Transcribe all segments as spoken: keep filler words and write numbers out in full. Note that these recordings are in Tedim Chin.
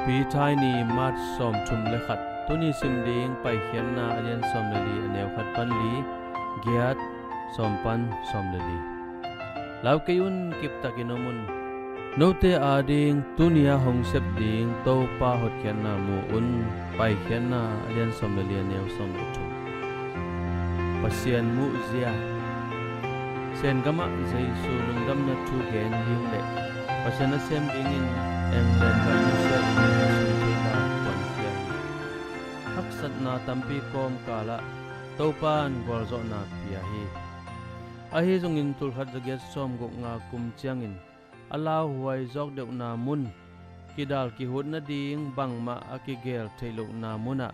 Peter ni, March sawmthum le khat. Tuni sim ding Paikhiatna a lian sawm le li, a neu khat pan li, giat, sawm pan sawm le li. Lau kei un, kiptakin om un. Note ading tuni-a hong sep ding Topa hotkhiatna mu un. Paikhiatna a lian sawm le li, a neu sawm le thum. Pasian muhzia. Sengamah Jesu lungdamna thu gen ding le Pasian nasem dingin England gam nusiat in a sung thei dan puankhia hi. Haksatna tampi kawmkalah Topa in gualzawhna pia hi. Ahi zongin tulkhat zagiat sawmguk nga kum ciangin a lauhuai zawk deuhna mun, kidal kihut nading bangmah a kigel theih lohna munah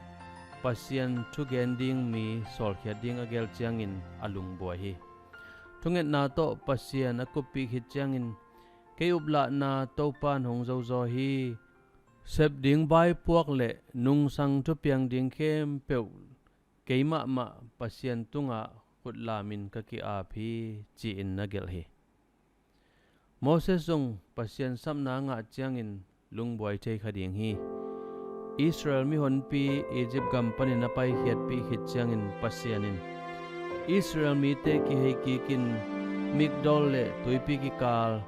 Pasian thugen ding mi sawlkhiat ding a gel ciangin a lungbuai hi. Thungetna tawh Pasian a kuppih khit ciangin, kei uplahna Topa in hong zozaw hi. Sep ding vaipuak le nungsang thupiang ding khempeuh kei mahmah Pasian tungah khutlamin ka ki-ap hi, ci-in na gelh hi. Moses zong Pasian sapna ngah ciangin lungbuai thei kha ding hi. Israel mihonpi Egypt gam panin a paikhiatpih khit ciangin Pasian in Israel mite kihei kikin Migdol le tuipi kikal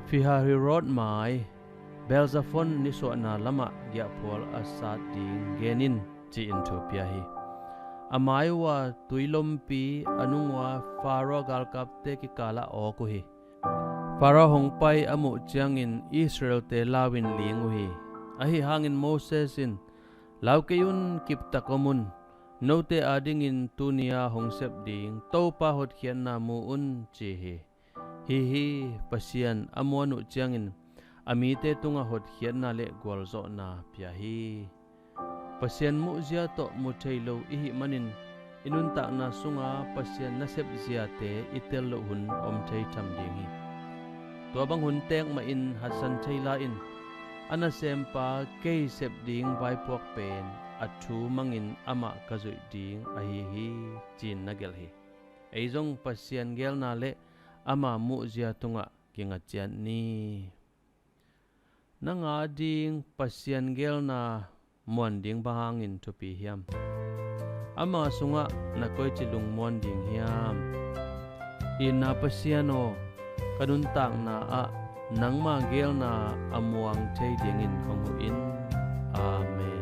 Pi-hahiroth mai, Baal-zephon nisuahna lamah giahphual a sat ding gen in, ci-in thu pia hi. A mai uh a tuilompi, a nung uh a Faro galkapte kikalah awk uh hi. Faro hong pai a muh ciangin Israelte lau-in ling uh hi. Ahi hangin Moses in, lau kei un, kiptak om un. Note adingin tuni-a hong sep ding Topa hotkhiatna mu un, ci hi. Hi hi, Pasian a muan uh ciangin a mite tungah hotkhiatna le gualzawhna pia hi. Pasian muhzia tawh mu thei lo i hih manin i nuntakna sunga Pasian nasep ziate i tel loh hun om thei tham ding hi. Tua bang hun tek mahin hatsan thei la-in, a nasempa kei sep ding vaipuak pen a thu mangin amah ka zuih ding ahi hi, ci-in na gelh hi. Ei zong Pasian gelna le ama muhzia tungah kinga ciat ni. Nang ading Pasian gelna muan ding bang hangin thupi hiam? Ama sungah na koici lungmuan ding hiam? Itna Pasian aw, ka nuntakna ah nangma gelna a muang thei dingin hong huh in. Amen.